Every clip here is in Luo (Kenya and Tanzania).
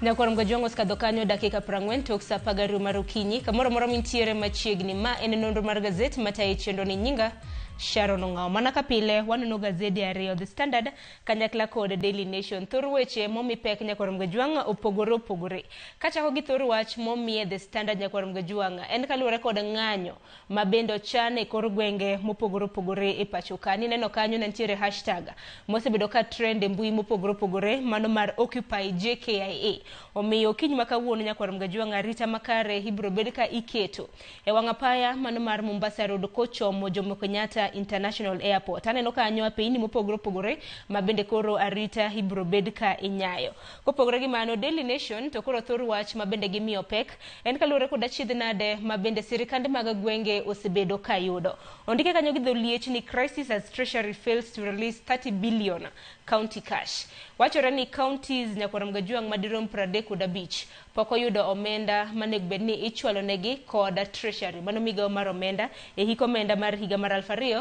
Nyakwar Mgajwang' osekadho kanyo dakika 40 tok saa 12 mar okinyi. Kamoro amora mintiere machiegni, ma en nonro mar gazet matayo chenro ni nyinga Sharon Ong'awo. Mana ka pile, wanono gazede ariyo, The Standard kanyakla kod Daily Nation. Thor weche momi pek Nyakwar Mgajwang' opogore opogore. Kachako gi thor wach momie The Standard Nyakwar Mgajwang' en kaluwore kod ng'anyo ma bende ochan e kor gwenge mopogore opogore e pacho ka. Nineno kanyo ne nitiere hashtag mosebedo ka trend e mbui mopogore opogore mano mar Occupy JKIA. Omiyo okinyi ma kawuono Nyakwar Mgajwang' arita makare ibiro bed ka iketo e wang' apaya mano mar Mombasa Road kochomo Jomo Kenyatta International Airport. Aneno kanyo apeyni mopogore opogore ma bende koro arita ibiro bed ka inyayo. Kopogore gi mano, Daily Nation to koro thor wach ma bende gimiyo pek en kaluwore kod achiedh nade ma bende sirikande mag gwenge osebedo ka yudo. Ondike kanyo gi dho liech ni crisis as treasury fails to release 30 billion county cash. Wachore ni counties Nyakwar Mgajuang' madirom 35 pok oyudo omenda manego bed ni ichwalo negi kod treasury. Mano migawo mar omenda e hik omenda mar higa mar 2023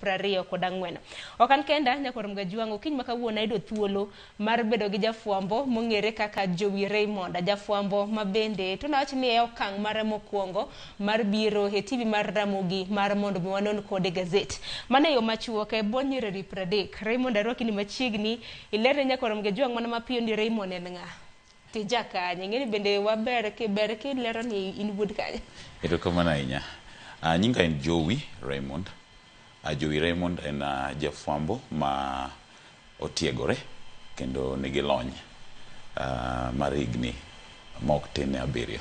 24. Ok an kenda Nyakwar Mgajuang' okinyi ma kawuono ayudo thuolo mar bedo gi jafwambo mong'ere kaka Jowi Raymond, jafwambo ma bende to nawach ni e okang' mare mokwongo mar biro e TV mar Ramogi mar mondo mi wanon kode gazet. Mano e yo machuok e bwo nyiriri 30. Raymond arwaki ni machiegni, ilerne Nyakwar Mgajuang' mana mapiyo ni Raymond en ng'a? Tija kanye? Ing'eni bende waber ki ber kilero ni in wuod kanye. Erokamano ahinya. Nyinga en Jowi Raymond. Jowi Raymond en jafwambo ma otiegore kendo nigi lony mar higni ma ok tin ne 7.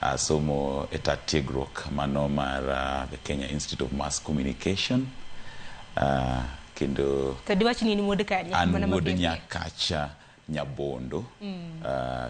Asomo e tat tiegruok mano mar the Kenya Institute of Mass Communication kendo To diwach ni in wuod kanye? An Mana wuod mapiyo piyo. Nyakacha Nyabondo,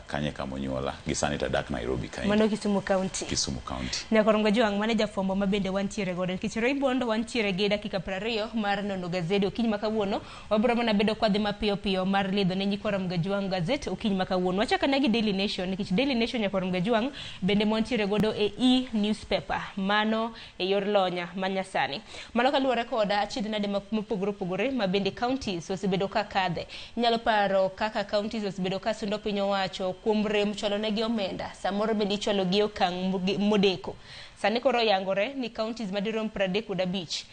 kanyo e kama onyuola. Gi sani to adak Nairobi kaendi. Mano Kisumu County. Kisumu County. Nyakwar Mgajwang' mane jafwambo ma bende wantiere godo nikech Raymond wantiere gi dakika 20 mar nono gazede okinyi ma kawuono. Wabiro mana bedo kwadhi mapiyo piyo mar lidho ne nyikwa Mgajwang' gazet okinyi ma kawuono. Wachako ane gi Daily Nation nikech Daily Nation Nyakwar Mgajwang' bende mwantiere godo e e-newspaper. Mano e yor lony manyasani. Mano kaluwore kod achiedh nade mopogore opogore ma bende counties osebedo ka kadhe. Inyalo paro kaka counties osebedo ka sundo piny owacho kuom rem chwalo negi omenda. Samoro bende ichwalo gi okang' modeko. Sani koro oyangore ni counties madirom 35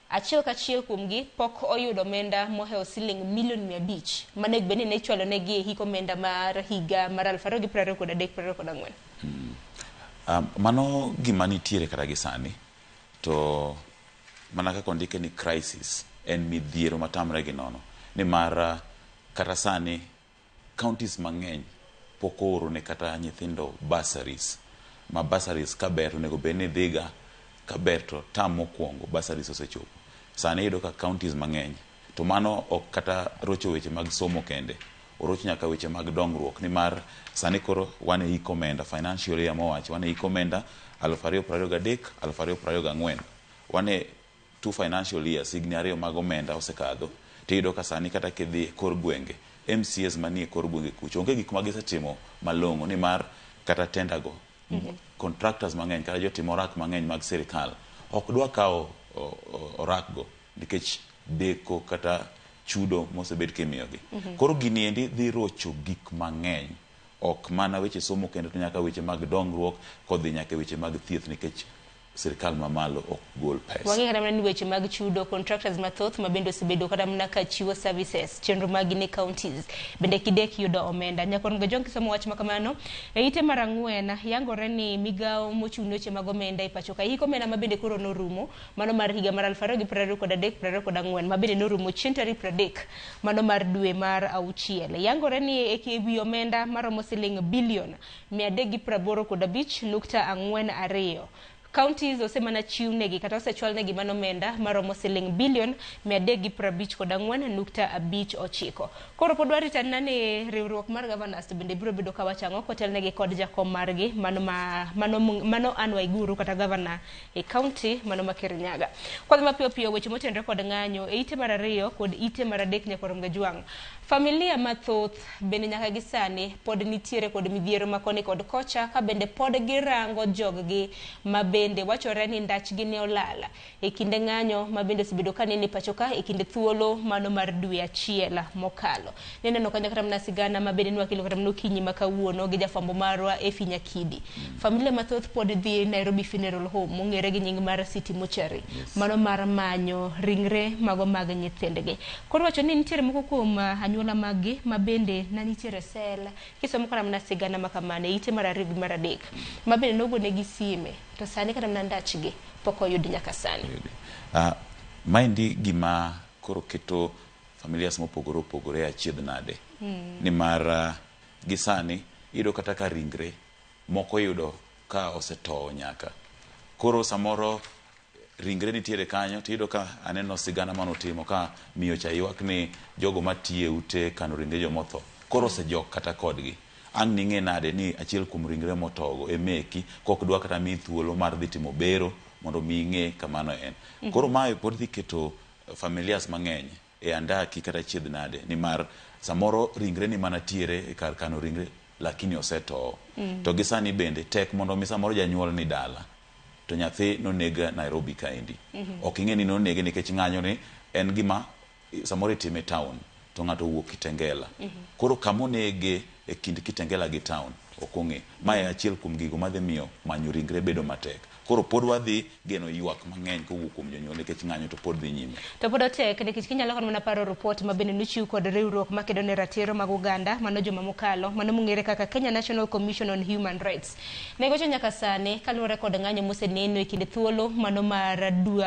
achiel kachiel kuomgi pok oyudo omenda mohewo siling milion 500 manego bed ni ne ichwalo negi e hik omenda mar higa mar 2023 24. Mano gima nitiere kata gi sani to mana kaka ondike ni crisis en midhiero matamre gi nono nimar kata sani counties mang'eny pok ooro ne kata nyithindo bursaries ma bursaries kaber to onego bed ni dhiga kaber to term mokwongo bursaries osechopo. Sani iyudo ka counties mang'eny to mano ok kata rocho weche mag somo kende, orocho nyaka weche mag dongruok nimar sani koro wan e hik omenda financial year mowacho wan e hik omenda 2023 2024 wan e 2 financial years higni 2 mag omenda osekadho tiyudo ka sani kata kidhi e kor gwenge MCAs manie kor gwenge kucho onge gik ma gisetimo malong'o nimar kata tender go contractors mang'eny kata jotim orak mang'eny mag sirikal ok dwa kawo orak go nikech deko kata chudo mosebed kimiyogi. Koro gini endi dhi rocho gik mang'eny ok mana weche somo kende to nyaka weche mag dongruok kodhi nyaka e weche mag thieth nikech sirikal mamalo ok gol pesa. Wang'e kata mana ni weche mag chudo contractors mathoth ma bende osebedo kata mana ka chiwo services chenro mag gi ne counties bende kidek yudo omenda. Nyakwar Mgajwang' kisomo wach ma kamano e ite mar 4 yangore ni migawo mochung' ne weche mag omenda e pacho ka hik omenda ma bende koro norumo mano mar higa mar 2023 24 ma bende norumo chieng' tarik 30 mano mar dwe mar 6. Yangore ni e wi omenda maromo siling bilion 385.42 counties osemana chiwnegi kata osechwalnegi mano omenda maromo siling bilion 354.59. Koro pod warito anena ni riwruok mar governors to bende biro bedo ka wacho ang'o kotelnegi kod jakom margi mano ma mano mano Anne Waiguru kata governor e county mano ma Kirinyaga. Kwadhi mapiyo piyo weche motenore kod ng'anyo e ite mar 2 kod ite mar 3 Nyakwar Mgajwang'. Familia mathoth bende nyaka gi sani pod nitiere kod midhiero ma koni kod kocha ka bende pod girango joggi ma bende bende wachore ni ndachgi ne olal e kinde ng'anyo ma bende osebedo ka nene pacho ka e kinde thuolo mano mar dwe achiel mokalo. Nineno kanyo kata mana sigana ma bende nwakelo kata mana okinyi ma kawuono gi jafwambo marwa Effie Nyakidi. Familia mathoth pod dhi Nairobi Funeral Home mong'ere gi nying mar City Mortuary. Mano mar manyo ringre mago mag nyithindgi. Koro wacho ni nitiere moko kuom anyuola maggi ma bende ne nitiere sel kisomo kata mana sigana ma kamano e ite mar ariyo gi mar adek ma bende nogonegi sime to sani kata mana ndachgi pok oyud nyaka sani. Maendi gima koro keto familias mopogore opogore e achiedh nade. Nimar gi sani iyudo kata ka ringre moko iyudo ka osetowo nyaka. Koro samoro ringre nitiere kanyo tiyudo ka aneno sigana manotimo ka miyo cha ywak ni jogo matiyo e ute kano ringre jomotho koro osejok kata kodgi. Ang' ning'e nade ni achiel kuom ringre motogo e meki kok dwa kata miyi thuolo mar dhi timo bero mondo mi ing'e kamano en. Koro mae pod dhi keto familias mang'eny e andaki kata achiedh nade nimar samoro ringre ni mana tiere e kar kano ringre lakini osetowo. To gi sani bende tek mondo mi samoro janyuol ni dala to nyathi noneg Nairobi kaendi. Ok ing'e ni nonege nikech ng'anyo ni en gima samoro itime e town to ng'ato owuok Kitengela. Koro kamonege e kind Kitengela gi town ok ong'e. Mae achiel kuom gigo madhi miyo manyo ringre bedo matek. Koro pod wadhi geno ywak mang'eny kowuok kuom jonyuol nikech ng'anyo to pod dhi nyime. To pod otek nikech kinyalo kata mana paro report ma bende nochiw kod riwruok makedo ne ratiro mag oganda mano juma mokalo mano mong'ere kaka Kenya National Commission on Human Rights. Ne gocho nyaka sani kaluwore kod ng'anyo moseneno e kinde thuolo mano mar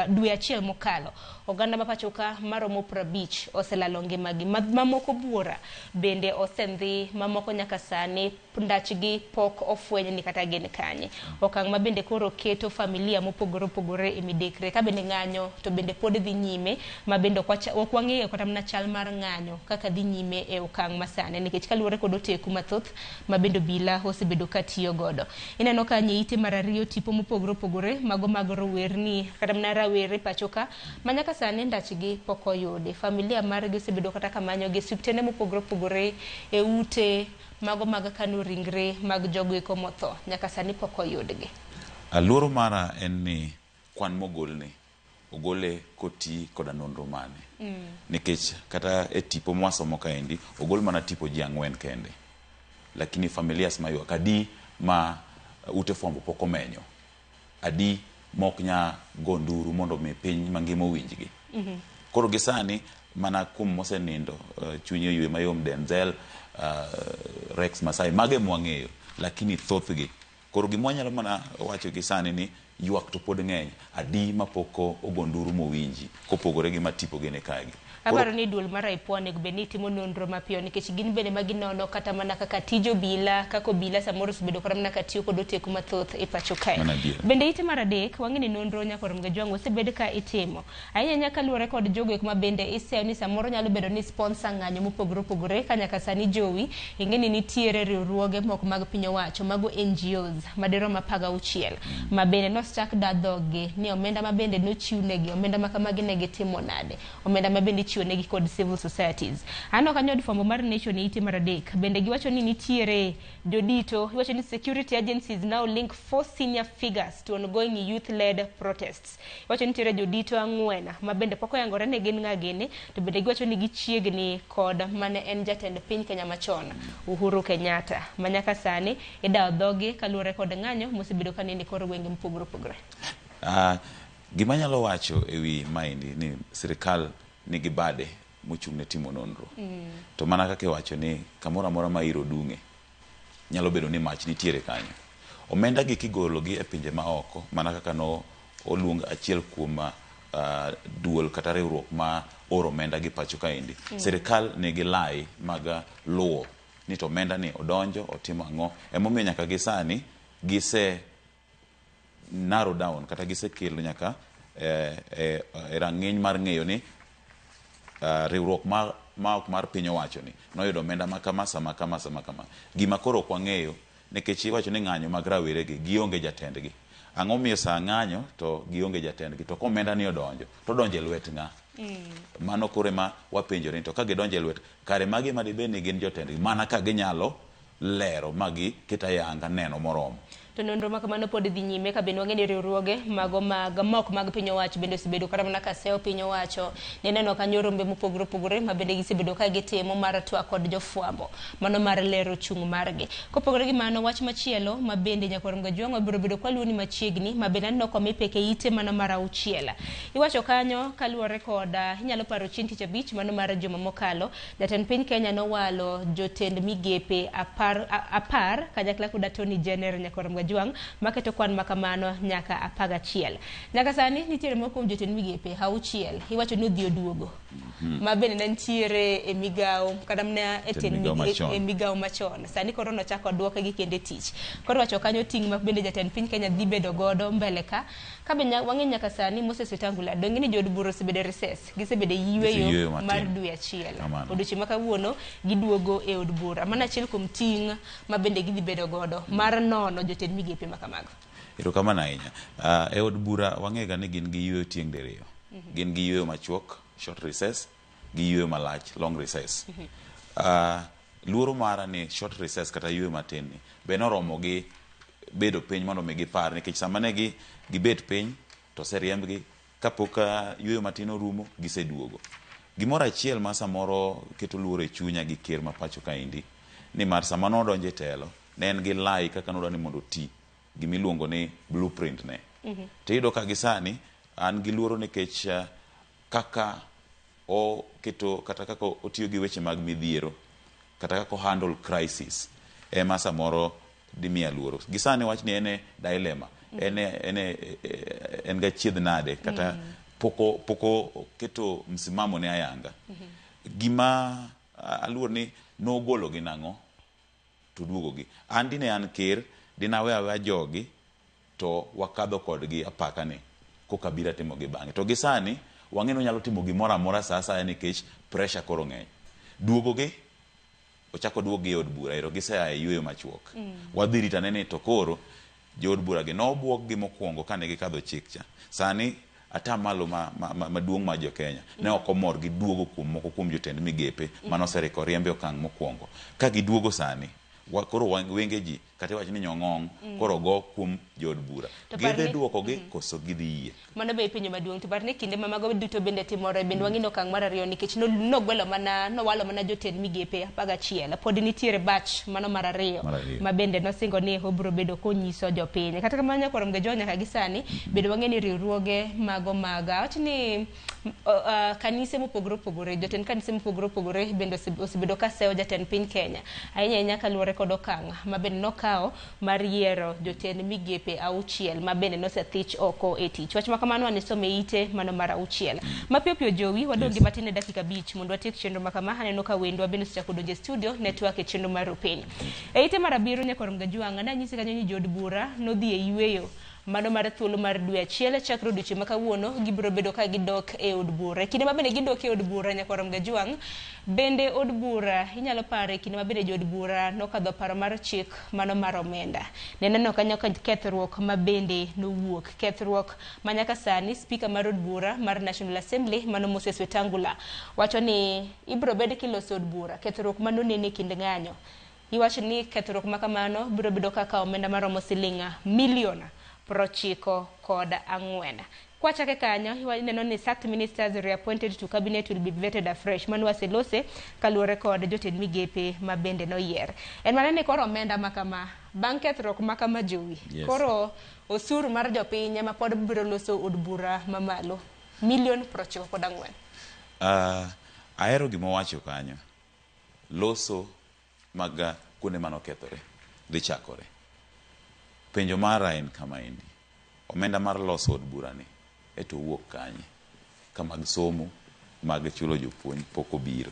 dwe achiel mokalo. Oganda ma pacho ka maromo 50 oselalo ngimagi. Mamoko buora bende osendhi mamoko nyaka sani ndachgi pok ofweny ni kata gin kanye. Okang' ma bende koro keto familia mopogore opogore e midekre ka bende ng'anyo to bende pod dhi nyime ma bende ok wang'eyo kata mana chal mar ng'anyo kaka dhi nyime e okang' masani nikech kaluwore kod oteku mathoth ma bende obila osebedo ka tiyo godo. Ineno ka nye ite mar ariyo tipo mopogore opogore mago mag rowerni kata mana rawere pacho ka ma nyaka sani ndachgi pok oyudi. Familia margi osebedo kata ka manyogi e osiptende mopogore opogore e ute mago mag kano ringre mag jogo eko motho nyaka sani pok oyudgi. Luoro mara en ni kwan mogolni ogole koti koda nonro mane. Nikech kata e tipo mwasomo kaendi ogol mana tipo ji 4 kende. Lakini familias maywak adi ma ute fwambo pok omenyo. Adi mok nya go nduru mondo mi piny mangima owinjgi. Koro gi sani mana kuom mosenindo chunye oywe mayom Denzel, Rex Masai mage mwang'eyo lakini thothgi. Koro gima wanyalo mana wacho gi sani ni ywak to pod ng'eny adi mapok ogo nduru mowinji kopogore gi matipo gene kagi. Aparo ni duol mar IPOA onego bed ni timo nonro mapiyo nikech gin bende ma ginono kata mana kaka tij obila kaka obila samoro osebedo kata mana ka tiyo kod oteku mathoth e pacho kae. Bende ite mar adek wang'e ni nonro nyaka rom ga jwang' osebed ka itimo. Ahinya ahinya kaluwore kod jogo eko ma bende iseyo ni samoro nyalo bedo ni sponsor ng'anyo mopogore opogore ka nyaka sani jowi ing'e ni nitiere riwruoge moko mag piny owacho mago NGOs madirom 16 ma bende nosechak da dhoggi ni omenda ma bende nochiw negi omenda ma kamagi ne gitimo nade omenda ma bende ichiwo negi kod civil societies. Aneno kanyo od fwambo mar Nation e ite mar adek bende giwacho ni nitiere jodito iwacho ni security agencies now link 4 senior figures to ongoing youth-led protests. Iwacho ni nitiere jodito 4 ma bende pok oyangore ni gin ng'a gini to bende giwacho ni gichiegni kod mane en jatend piny Kenya machon Uhuru Kenyatta ma nyaka sani idawo dhogi kaluwore kod ng'anyo mosebedo ka nene kor gwenge mopogore opogore. Gima anyalo wacho ewi maendi ni sirikal nigi bade mochung' ne timo nonro. To mana kaka iwacho ni kamoro amora ma iro dung'e nyalo bedo ni mach nitiere kanyo. Omenda gi kigolo gi e pinje ma oko mana kaka no oluong achiel kuom duol kata riwruok ma oro omenda gi pacho kaendi. Sirikal nigi lai mag luwo ni to omenda ni odonjo otimo ang'o. Emomiyo nyaka gi sani gise narrow down kata gisekelo nyaka e rang'iny mar ng'eyo ni riwruok ma ok mar piny owacho ni noyudo omenda ma kama sama kama sama kama. Gima koro ok wang'eyo nikech iwacho ni ng'anyo mag rawere gi gionge jatendgi. Ang'o miyo sa ng'anyo to gionge jatendgi to komenda ni odonjo to odonjo e lwet ng'a? Mano koro ema wapenjore ni to ka gidonjo e lwet kare magi ma dibed ni gin jotendgi mana ka ginyalo lero ma giketo ayanga neno moromo. To nonro ma kamano pod dhi nyime ka bende wang'e ni riwruoge mago mag mok mag piny owacho bende osebedo kata mana ka seyo piny owacho. Nineno kanyo rombe mopogore opogore ma bende gisebedo ka gitimo mar twak kod jofwambo mano mar lero chung' margi. Kopogore gi mano, wach machielo ma bende Nyakwar Mgajwang' wabiro bedo kwaluwo ni machiegni ma bende aneno komi pek e ite mano mar auchiel. Iwacho kanyo kaluwore kod inyalo paro chieng' tich abich mano mar juma mokalo, jatend piny Kenya nowalo jotend migepe apar kanyakla kod Attorney General Nyakwar Mgajwang' maketo kwan makamano nyaka 11. Nyaka sani nitiere moko kuom jotend migepe 6 iwacho ni odhi oduogo ma bende ne nitiere e migawo kata mana e Tend migawo machon. E migawo machon. Sani koro nochako oduoke gi kendo e tich. Koro wacho kanyo ting' ma bende jatend piny Kenya dhi bedo godo mbele ka. Ka be wang'e nyaka sani Moses Wetangula donge ni jood bura osebedo e recess, gisebedo e Giseyueyo yueyo matin. mar dwe achiel. Kamano. Odiochieng' ma kawuono giduogo e od bura. Mano achiel kuom ting' ma bende gidhi bedo godo mar nono jotend migepe ma kamago. Erokamano ahinya. E od bura wang'ega ni gin gi yueyo tieng' diriyo. Gin gi yueyo machuok, short recess, gi yueyo malach, long recess. Luoro mara ni short recess kata yueyo matin ni be noromo gi bedo piny mondo mi gipar nikech sama ne gi gibet piny to oseriembgi kapok yueyo matin orumo giseduogo. Gimoro achiel ma samoro keto luoro e chunya gi ker ma pacho kaendi nimar sama nodonjo e telo ne en gi lai kaka nodwa ni mondo oti gimiluongo ni blueprint ne. To iyudo ka gi sani an gi luoro nikech kaka oketo kata kaka otiyo gi weche mag midhiero kata kaka o handle crisis ema samoro dimiya luoro. Gi sani wach ni en e dilemma, en gachiedh nade kata pok oketo msimamo ne ayanga. Gima aluor ni nogolo gi nang'o to duogo gi. An dine an ker dinawe aweya jogi to wakadho kodgi apaka ni koka biro timo gi bang'e. To gi sani wang'e ni onyalo timo gimoro amora sa asaya nikech pressure koro ng'eny. Duogo gi ochako duog gi e od bura ero gisea e yueyo machuok. Wadhi rito ane ni to koro jood bura gi nobuog gi mokwongo kane gikadho chik cha. Sani atamalo maduong' mar jo Kenya ne ok omor gi duogo kuom moko kuom jotend migepe manoseriko riembe e okang' mokwongo. Ka giduogo sani koro wenge ji kata iwach ni nyong'ong koro go kuom jood bura. To par Gidhi duoko gi koso gidhi yie. Mano be ipenjo maduong' to par ni kinde ma mago duto bende timore bende wang'ino okang' mar ariyo nikech nogwelo mana nowalo mana jotend migepe 11 pod nitiere batch mano mar ariyo Mar ariyo. ma bende nosingo ni obiro bedo konyiso jopiny. Kata kamano Nyakwar Mgajwang' nyaka gi sani bende wang'e ni riwruoge mago mag awach ni kanise mopogore opogore jotend kanise mopogore opogore bende osebedo ka seyo jatend piny Kenya ahinya ahinya kaluwore kod okang' ma bende nokawo mar yiero jotend migepe 6 ma bende nosethich oko e tich. Wach ma kamano anisome ite mano mar 6. Mapiyo piyo Jowi, wadong' gi matin e dakika 5 mondo watiek chenro ma kama. Aneno ka wendwa bende osechako donjo e studio ne twak e chenro mar Rupiny. E ite mar 7 Nyakwar Mgajwang' nanyisi kanyo ni jood bura nodhi e yueyo mano mar thuolo mar dwe achiel chakre odiochieng' ma kawuono gibiro bedo ka gidok e od bura. E kinde ma bende gidok e od bura Nyakwar Mgajwang', bende od bura inyalo paro e kinde ma bende jood bura nokadho paro mar chik mano mar omenda. Neneno kanyo ka kethruok ma bende nowuok. Kethruok ma nyaka sani spika mar od bura mar National Assembly mano Moses Wetangula wacho ni ibiro bed kiloso od bura. Kethruok manonene e kind ng'anyo. Iwacho ni kethruok ma kamano biro bedo kaka omenda maromo siling milion 94. Kwachake kanyo, ineno ni sacked ministers reappointed to cabinet will be vetted afresh. Mano waselose kaluwore kod jotend migepe ma bende noyier. En mana ni koro omenda ma kama, bang' kethruok ma kama Jowi, koro osuru mar jopiny ema pod biro loso od bura mamalo, milion 94. Ahero gima owacho kanyo. Loso mag kuonde manokethore dhi chakore. Penjo mara en kama endi. Omenda mar loso od bura ni eto wuok kanye? Ka mag somo, mag chulo jopuonj pok obiro.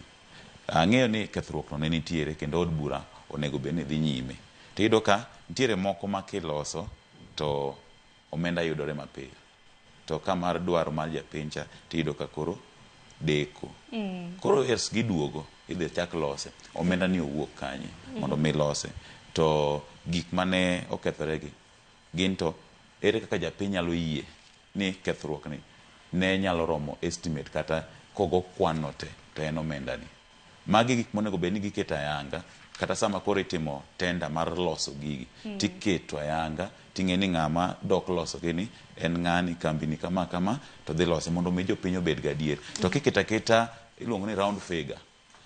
Ang'eyo ni kethruok no ne nitiere kendo od bura onego bed ni dhi nyime. To iyudo ka nitiere moko ma kiloso to omenda yudore mapiyo. To ka mar dwaro mar japiny cha tiyudo ka koro deko. Koro yes giduogo idhi chak lose. Omenda ni owuok kanye mondo mi lose. To gik mane okethore gi gin to ere kaka japiny nyalo yie ni kethruok ni ne nyalo romo estimate kata kogo kwan no te to en omenda ni. Magi gik monego bed ni giketo ayanga Kata sama koro itimo tender mar loso gigi, tiketo ayanga, ting'e ni ng'ama dok loso gini en ng'ani, kambi ni kama kama, to dhi lose mondo mi jopiny obed gadier. To kiketo aketa iluongo ni round figure,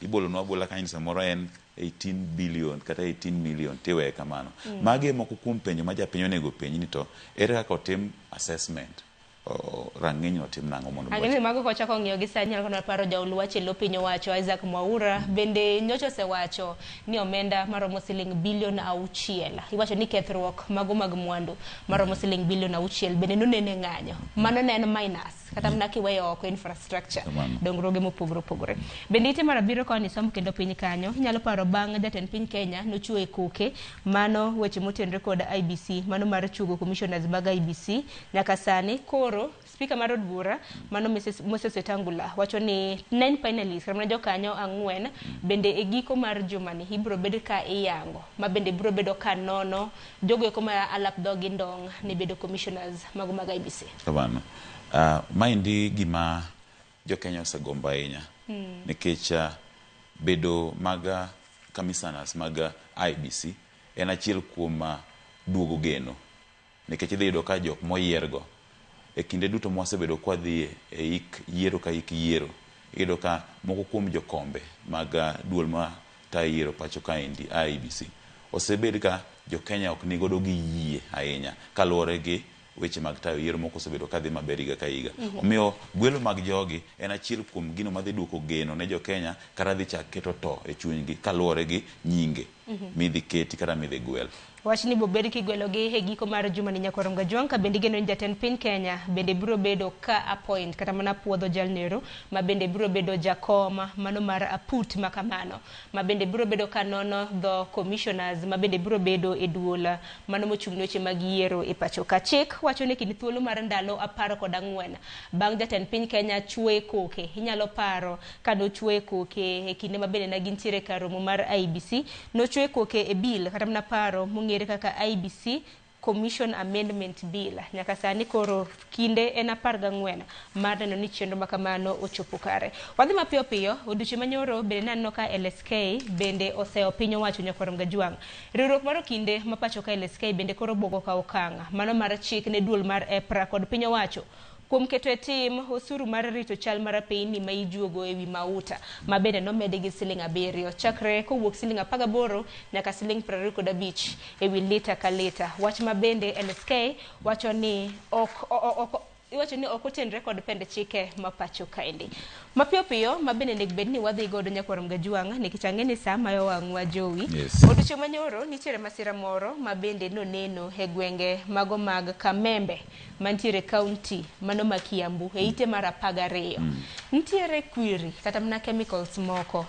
ibolonwa abola kanyo ni samoro en 18 billion kata 18 million tiweye kamano. Magi e moko kuom penjo ma japiny onego penj ni to ere kaka otim assessment, rang'iny no otim nang'o mondo Ang'e ni mago kochako ng'iyo gi sani nyalo kana paro jaul wach e lo piny owacho Isaac Mwaura bende nyocha osewacho ni omenda maromo siling bilion 6 iwacho ni kethruok mago mag mwandu maromo siling bilion 6 bende nonene ng'anyo mano ne en minus kata mana kiweyo oko infrastructure dongruoge mopogore opogore. Bende ite mar 7 koni som kendo piny kanyo inyalo paro bang' jatend piny Kenya nochiwo e koke mano weche motenore kod IBC mano mar chugo commissioners mag IBC nyaka sani koro speaker mar od bura mano Moses Wetangula wacho ni 9 finalists kata mana jokanyo 4 bende e giko mar jumani ibiro bed ka iyango ma bende biro bedo ka nono jogo eko ma alap dhogi ndong' ne bedo commissioners mago mag IBC. Kamano. Maendi gima jo-Kenya osegombo ahinya nikech bedo mag commissioners mag IBC en achiel kuom duogo geno nikech idhi yudo ka jok moyiergo e kinde duto mwasebedo kwadhi e ik yiero ka ik yiero iyudo ka moko kuom jokombe mag duol ma tayo yiero pacho kaendi IEBC osebed ka jo-Kenya ok nigodo gi yie ahinya kaluwore gi weche mag tayo yiero moko osebedo kadhi maber higa ka higa. Omiyo gwelo mag jogi en achiel kuom gino madhi duoko geno ne jo-Kenya kata dhi chak keto to e chunygi kaluwore gi nyinge midhi keti kata midhi gwel. Wach ni bobed kigwelogi e giko mar jumani nyakwar Gajwang' ka bende igeno ni jatend piny Kenya bende biro bedo ka appoint kata mana puodho jalnero ma bende biro bedo jakom mano mar aput makamano ma bende biro bedo ka nono dho commissioners ma bende biro bedo e duol mano mochung' ne weche mag yiero e pacho ka. Chik wacho ni kind thuolo mar ndalo 14 bang' jatend piny Kenya chwe koke inyalo paro ka nochwe koke e kinde ma bende ne gintiere kar romo mar IEBC nochwe koke e bill kata mana paro mong'ere kaka IEBC Commission Amendment Bill. Nyaka sani koro kinde en 14 mar neno ni chenro makamano ochopo kare. Wadhi mapiyo piyo, odiochieng' manyoro bende naneno ka LSK bende oseyo piny owacho nyakwar Gajwang'. Riwruok mar okinde ma pacho ka LSK bende koro buogo ka okang' mano mar chik ne duol mar EPRA kod piny owacho kuom keto e tim osuru mar rito chal mar apeyni ma ijuogo ewi mauta ma bende nomedi gi siling 7 chakre kowuok siling 18 nyaka siling 25 ewi lita ka lita. Wach ma bende LSK wacho ni ok iwacho ni ok otenre kod pend chike ma pacho kaendi. Mapiyo piyo ma bende onego bed ni wadhi godo nyakwar Gajwang' nikech ang'e ni saa mayo wang'wa jowi. Odiochieng' manyoro nitiere masira moro ma bende noneno e gwenge mago mag Kamembe mantiere county mano ma Kiambu e ite mar 12. Nitiere kwiri kata mana chemicals moko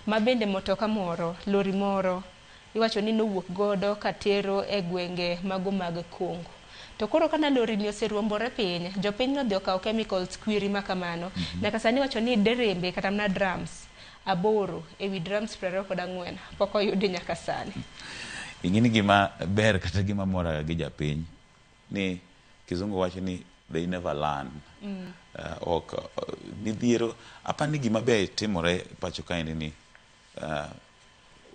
ma bende motoka moro, lori moro iwacho ni nowuok godo katero e gwenge mago mag Congo. To koro kana lori ni oseruombore piny, jopiny nodhi okawo chemicals kwiri makamano. Nyaka sani iwacho ni derembe kata mana drums 8 ewi drums 24 pok oyudi nyaka sani. Ing'e ni gima ber kata gima mora gi japiny ni kizungu wacho ni they never learn. Ok midhiero apani gima ber timore pacho kaendi ni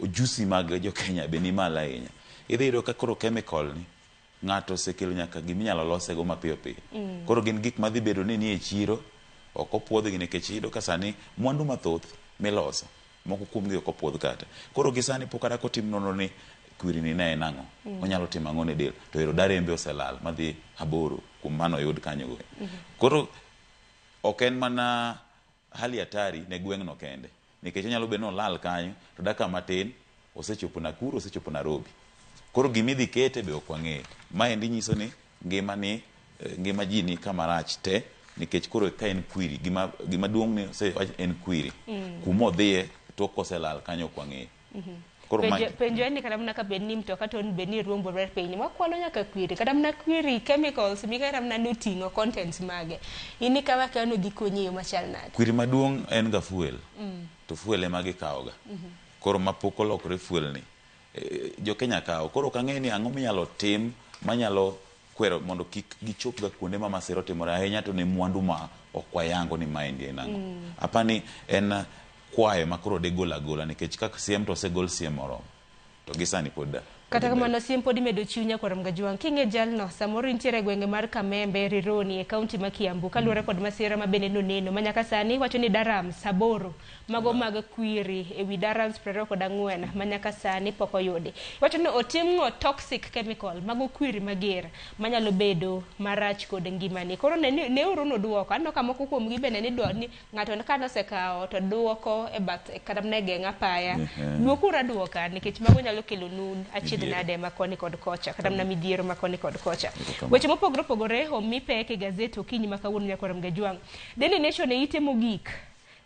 ojusi mag jo Kenya be ni malo ahinya. Idhi yudo ka koro chemical ni ng'ato osekelo nyaka giminyalo losego mapiyo piyo. Koro gin gik madhi bedo ni nie chiro ok opuodhgi nikech iyudo ka sani mwandu mathoth miloso moko kuomgi ok opuodh kata. Koro gi sani pok kata kotim nonro ni kwiri ni ne en ang'o, onyalo timo ang'o ne del, to ero darembe oselal madhi 8 kuom mano oyud kanyo go. Koro ok en mana hali hatari ne gweng'no kende nikech onyalo bedo ni olal kanyo to dakika matin osechopo Nakuru, osechopo Nairobi. Koro gimidhi kete be ok wang'eyo. Maendi nyiso ni ngima ni ngima ji ni kama rach te nikech koro ka en kwiri gima duong' ni osewach en kwiri. Kuma odhiye tok koselal kanyo ok wang'eyo. Koro Penjo en ni kata mana ka bed ni mtoka to bed ni ruombore piny wakwalo nyaka kwiri kata mana kwiri chemicals mi kata mana noting'o contents mage in ikawa akawa ni odhi konyi e yo machal nade? Kwiri maduong' en ga fuel. To fuel ema gikawoga. Koro mapok olokore fuel ni jo Kenya kawo. Koro ok ang'eyo ni ang'o minyalo tim manyalo kwero mondo kik gichop ga kuonde ma masira otimore ahinya to ne mwandu ma ok wayango ni maendi en ang'o. Apani en kwayo ma koro degol agola nikech kaka siem to osegol siem moromo to gi sani pod Kata kamano siem pod imedo chiw nyakwar Mgajwang'. King'e jalno, samoro intiere e gwenge mar Kamembe, Rironi e kaunti ma Kiambu kaluwore kod masira ma bende noneno ma nyaka sani wacho ni darams 8 mago mag kwiri ewi darams 24 ma nyaka sani pok oyudi. Iwacho ni oting'o toxic chemical mago kwiri mager manyalo bedo marach kod ngimani. Koro ne neuru nuduoko. Aneno ka moko kuomgi bende ni ng'ato ka nosekawo to duoko e bath kata mana e geng' apaya. Duokuru aduoka nikech mago nyalo kelo nu achiedh nade ma koni kod kocha kata mana midhiero ma koni kod kocha. Weche mopogore opogore omi pek e gazet okinyi ma kawuono nyakwar Mgajwang'. Daily Nation e ite mogik.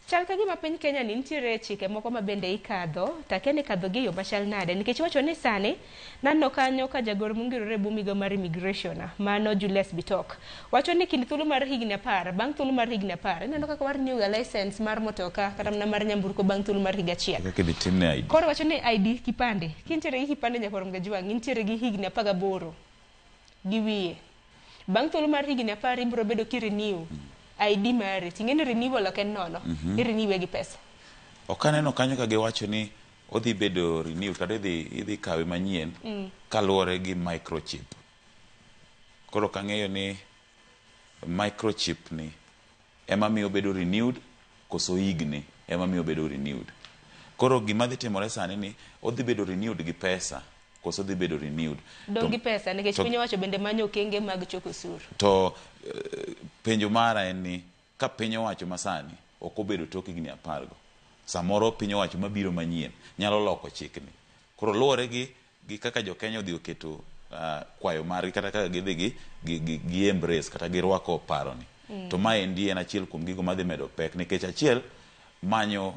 Chal ka gima piny Kenya ni nitiere chike moko ma bende ikadho, to akia ni ikadho gi e yo machal nade nikech iwacho ni sani naneno kanyo ka jagoro mongirore e bwo migao mar immigration mano Julius Bitok wacho ni kind thuolo mar higni 10 bang' thuolo mar higni 10 ineno kaka wa renew ga license mar motoka kata mana mar nyamburko bang' thuolo mar higa achiel. Kaka idhi timne ID. Koro wacho ni ID kipande, kintiere gi kipande nyakwar Mgajwang' intiere gi higni 18 gi wiye. Bang' thuolo mar higni 10 ibiro bedo ki renew ID mari. Ting'e ni renewal ok en nono. I-renew gi pesa. Ok aneno kanyo ka giwacho ni odhi bedo renewed kata idhi kawe manyien kaluwore gi microchip. Koro ok ang'eyo ni microchip ni ema miyo obedo renewed koso higni ema miyo obedo renewed. Koro gima dhi timore sani ni odhi bedo renewed gi pesa koso dhi bedo renewed. Dong' gi pesa nikech piny owacho bende manyo okenge mag choko osuru. To penjo mara en ni ka piny owacho masani ok obedo tok higni 10 go, samoro piny owacho mabiro manyien nyalo loko chikni. Koro luwore gi kaka jo Kenya odhi oketo kwayo margi kata kaka gidhi gi embrace kata girwako paroni. To maendi en achiel kuom gigo madhi medo pek nikech achiel manyo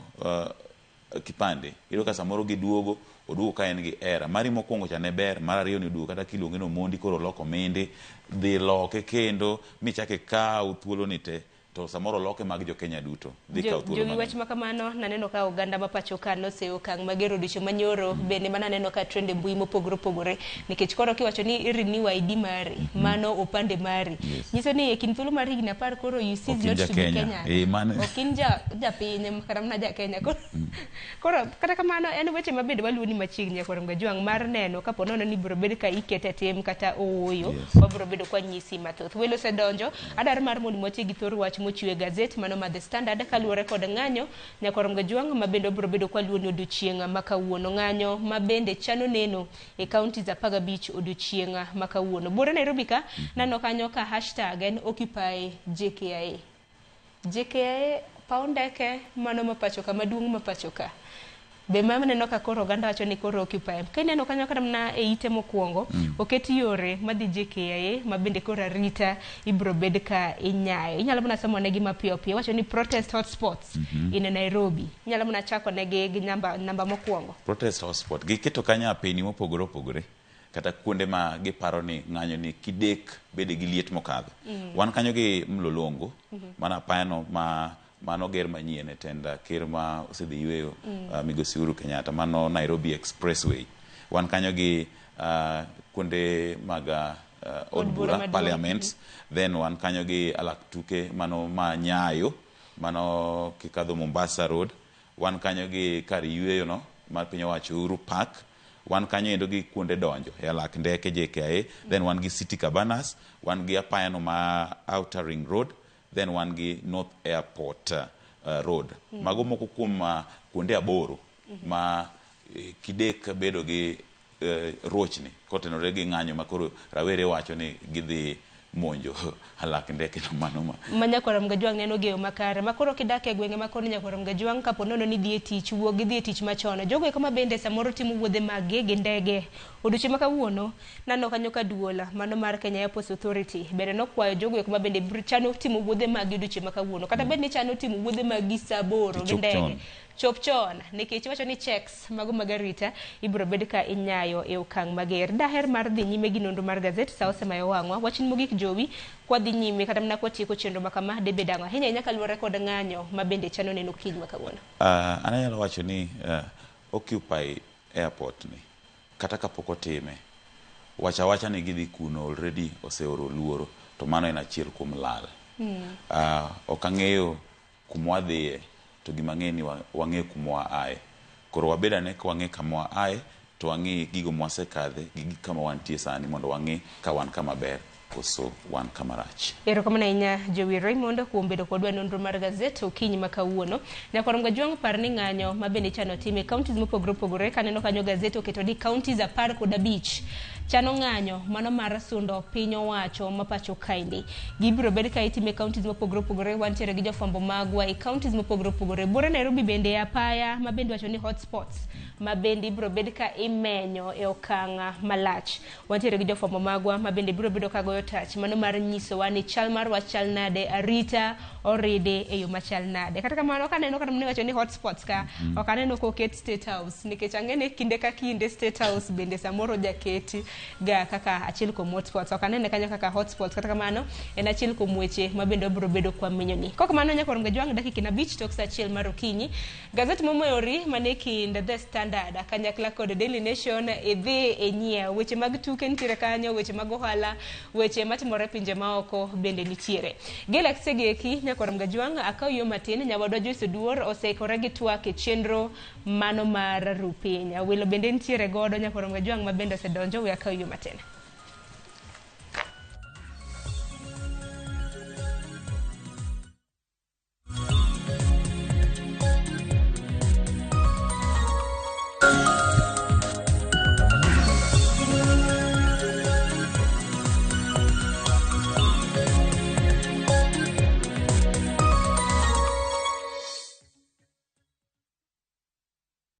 kipande iyudo ka samoro giduogo oduogo ka en gi era mari mokwongo cha ne ber, mar ariyo ni oduogo kata kiluonge ni Omondi koro oloko minde, dhi loke kendo michak ikaw thuolo ni te to samoro oloke mag jo Kenya duto dhi kawo thuolo Jowi wach makamano naneno ka oganda ma pacho ka noseyo okang' mager odiochieng' manyoro bende mana neno ka trend e mbui mopogore opogore nikech koro kiwacho ni i renew ID mari mano opande mari nyiso ni e kind thuolo mar higni 10 koro you cease not to be Kenyan. Ok in japiny kata mana ja Kenya. Koro kata kamano en weche ma bende waluwo ni machiegni nyakwar Mgajwang' mar neno kapo nono ni biro bed ka ikete tim kata ooyo wabiro bedo kwa nyisi mathoth. Welo osedonjo adar mar mondo mwati gi thor wach mochiw e gazet mano ma The Standard kaluwore kod ng'anyo nyakwar Mgajwang' ma bende wabiro bedo kwa luwo ni odiochieng' ma kawuono. Ng'anyo ma bende chano neno e counties 15 odiochieng' ma kawuono. Buore Nairobi ka nano kanyo ka hashtag en Occupy JKIA. JKIA paw ndeke mano ma pacho ka maduong' ma pacho ka. Be ma neno ka koro oganda wacho ni koro occupy. Ka ineno kanyo kata mana e ite mokwongo, oket yore madhi JKIA ma bende koro arita ibiro bed ka inyayo. Inyalo mana somo negi mapiyo piyo. Wacho ni protest hotspots in Nairobi. Inyalo mana chako negi gi namba mokwongo. Protest hotspot. Giketo kanyo apeni mopogore opogore. Kata kuonde ma giparo ni ng'anyo ni kidek bede gi liet mokadho. Wan kanyo gi Mlolongo, mana apayano ma mano ger manyien e tend ker ma osedhi yweyo Migosi Uhuru Kenyatta, mano Nairobi Expressway. Wan kanyo gi kuonde mag od bura, parliament. Then wan kanyo gi alak tuke mano ma Nyayo, mano kikadho Mombasa Road. Wan kanyo gi kar yweyo no mar piny owacho Uhuru Park. Wan kanyo endo gi kuonde donjo e alak ndeke JKIA. Then wan gi City Cabanas, wan gi apayano ma Outer Ring Road, then wan gi North Airport Road. Mago moko kuom kuonde 8 ma kidek bedo gi rochni kotenore gi ng'anyo ma koro rawere wacho ni gidhi monjo alak ndeke no mano ma. Ma nyakwar Mgajwang' neno geyo makare. Ma koro kidak e gwenge ma koni nyakwar Mgajwang' kapo nono ni dhi e tich, wuog gidhi e tich machon. Jogo eko ma bende samoro timo wuodhe maggi gi ndege. Odiochieng' ma kawuono, naneno kanyo ka duol mano mar Kenya Airports Authority bende nokwayo jogo eko ma bende chano timo wuodhe maggi odiochieng' ma kawuono. Kata bed ni chano timo wuodhe maggi saa 8 gi ndege. Chop chon, nikech iwacho ni checks mago mag arita ibiro bed ka inyayo e okang' mager. Daher mar dhi nyime gi nonro mar gazet sa osemayo wang'wa. Wachni mogik Jowi, kwa dhi nyime kata mana kwa tieko chenro ma kama debed ang'o? Ahinya ahinya kaluwore kod ng'anyo ma bende chano neno kiny ma kawuono. An anyalo wacho ni Occupy Airport ni kata kapok otime, wacha wacha ni gidhi kuno already oseoro luoro, to mano en achiel kuom lal. Ok ang'eyo kuma wadhiye. To gima ang'e ni wang'e kuma wa aye. Koro wabed ane ka wang'e kama wa aye to wang'i gigo mwasekadhe gi kama wantie sani mondo wang'i ka wan kama ber koso wan kama rach. Erokamano ahinya Jowi Raymond kuom bedo kodwa e nonro mar gazet okinyi ma kawuono. Nyakwar Mgajwang' par ni ng'anyo ma bende ichano tim e counties mopogore opogore kaneno kanyo gazet oketo ni counties 15 chano ng'anyo mano mar sundo piny owacho ma pacho kaendi. Gibiro bed ka itime e counties mopogore opogore, wantiere gi jofwambo magwa e counties mopogore opogore. Buore Nairobi bende apaya ma bende wacho ni hotspots ma bende ibiro bed ka imenyo e okang' malach. Wantiere gi jofwambo magwa ma bende biro bedo ka goyo tach mano mar nyisowa ni chal mar wach chal nade, arita oridi e yo machal nade. Kata kamano kaneno kata mana iwacho ni hotspots ka ok aneno koket State House nikech ang'e ni kinde ka kinde State House bende samoro jaketi ga kaka achiel kuom hotspots. Ok anene kanyo kaka hotspots, kata kamano en achiel kuom weche ma bende wabiro bedo kwa menyoni. Kok kamano nyakwar Mgajwang' dakika 5 tok saa 1 mar okinyi. Gazet momoyori mane kind The Standard kanyakla kod Daily Nation idhi inyiew. Weche mag tuke nitiere kanyo, weche mag ohala, weche matimore e pinje maoko bende nitiere. Galaxy gi eki nyakwar Mgajwang' akaw yo matin nyawadwa Joyce Oduor oseikore gi twak e chenro mano mar rupiny. Welo bende nitiere godo nyakwar Mgajwang' ma bende osedonjo we akaw yo matin.